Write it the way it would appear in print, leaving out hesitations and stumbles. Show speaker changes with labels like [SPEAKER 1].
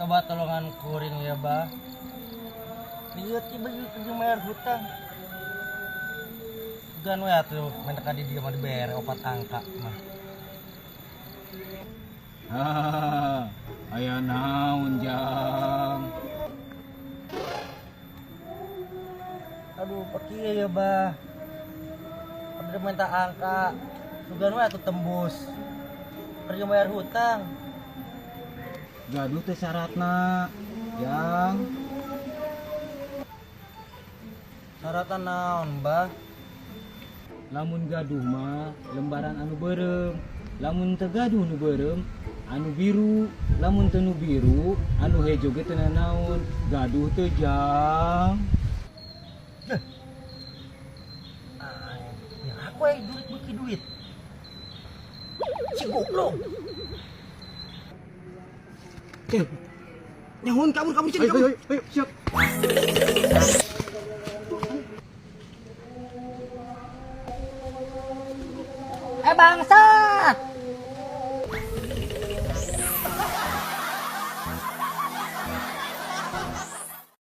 [SPEAKER 1] Coba tolongan kuring ya, Bah. Lihat ieu bagi kerja bayar hutang. Gan we atuh minta ka di dieu mah dibere 4 angka mah.
[SPEAKER 2] Ah, aya naon Jang?
[SPEAKER 1] Aduh, pakai ya, Bah. Abdi minta angka. Sugan we atuh tembus. Kerja bayar hutang.
[SPEAKER 2] Gaduh teh syaratna, Jang.
[SPEAKER 1] Syaratna naon, Bah?
[SPEAKER 2] Lamun gaduh mah lembaran anu beureum, lamun teu gaduh nu beureum anu biru, lamun teu nu biru anu hejo ge teu nanaon. Gaduh teu, Jang?
[SPEAKER 1] Ah, ya aku ai duit beuki duit. Si goblok.
[SPEAKER 3] Cil. Nyahun kabur kabur cil
[SPEAKER 2] Ayo,
[SPEAKER 3] kabur.
[SPEAKER 2] ayo, ayo, siap.
[SPEAKER 1] Bangsat.